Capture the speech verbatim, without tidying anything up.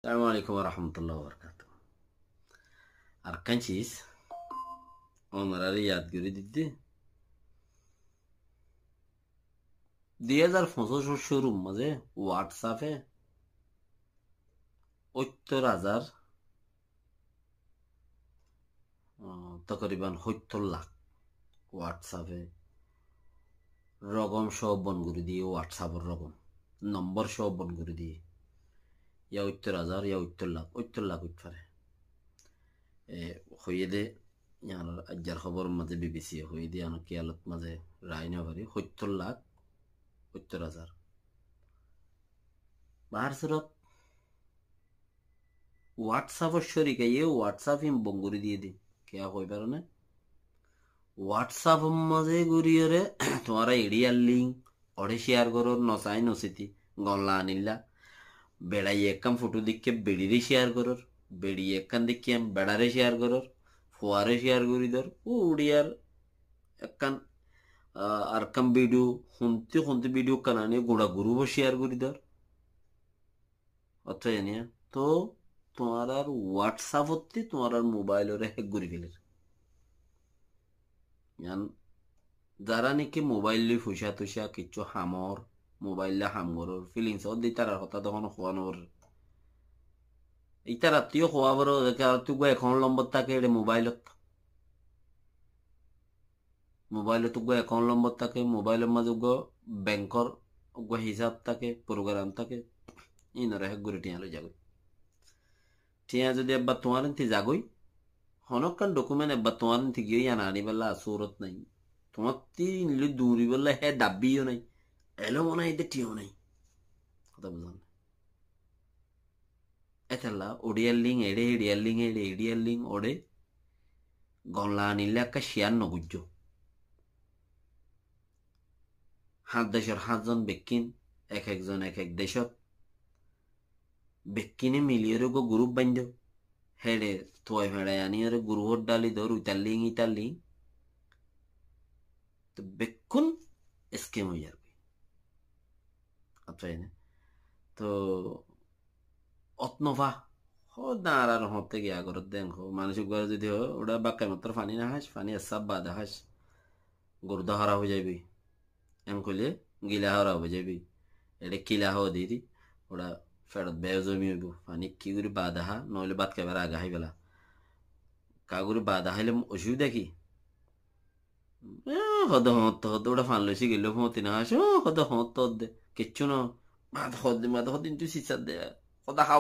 Assalamu alaikum warahmatullahi wabarakatuh. Ar ekkán sis, onoráre yad gorí didde. Dui házar foñsíc cúrur mazé WhatsApp-e óttor házar, ah, tokoriban óttor lak WhatsApp-e rogom só bon gorí diye, WhatsApp-or rogom, nombor só bon gorí diye. Ya óttor házar, ya óttor lak, óttor lak óit fare. E, hoiyé dé, yián aijjar hóbor mazé B B C-ye hoiyé dé, yián kiyalot mazé rai no fari, óttor lak, óttor házar. Bahár surot, WhatsApp-or córik aiyé, WhatsApp ín bon gorí diye dé. Kiyá hoi faro né? WhatsApp-or mazé gorí ore, tuáñra eçíyar link, oçé share gorór, nosai nositi, golla anilla. Beçaiye ekkán foto dekké beçire share gorór, beçaiye ekkán dekké beçare share gorór, fuare share gorí dor, uçiyar ekkán, ah, ar ekkán video, hunti hunti video ekkán ani gura group-ot share gorí dor. Otto eniya, to tuáñrar WhatsApp-ottí tuáñrar mobile-ore hack gorí feler. Yián zará niki mobile loi foicá toicá kiccú hamor, mobile loi ham gorór, feelings ódde ítarar hotá to hono huá no gorér. Ítarattú yó huá foré, ítarattú uggwá account lombor táke ére mobile-ot. Mobile-ot uggwá account lombor táke, mobile-or mazé uggwá bank-or uggwá hisab táke, program táke, ínoré hack gorí thiañ loi zagói. Thiañ zodi ebbar tuáñr ínti zagói, honókkán document ebbar tuáñr ínti giyói yián aníbolla surot nái. Tuáñttí ín loi duñribólla hé dabbi yó nái. Elóm nái de thiañ nái. Hotá buzón né? Étella uçiyar link eçé, eçíyar link eçé, eçíyar link oçé. Golla anilla ekká share no goijjó. Háñt decor háñt zon bekkín, ek ek zon ek ek decot. Bekkíne miliyóre uggwá group baindó. Héçe tuai feçai aniyóre group-ot dhali dor, uitar link, itar link. To bekkún scam ói zargói. Añára ene to ot no fa. Hoó de añárar hoóñtte giya goródde en hoó. Manúic uggwáre zodi hoó, uçá bákkai mottor faní no háic, faní essá baade háic. Gurda hóraf ói zaibói. En hoilé gila hóraf ói zaibói. Eçé kila hoó deri, uçá feçot bezomi óibo. Faní ki gorí baade há, noóile bát haibar age hái fela. Ka gorí baade háile ocubida ki? Eé, hoó de hoóñtte hoó de, uçá fan loici gelló foóñti no háic, eé, hoó de hoóñtte hoó de, kiccú no. Baade hoó de, baade hoó de, intu sisar de. Hoó de há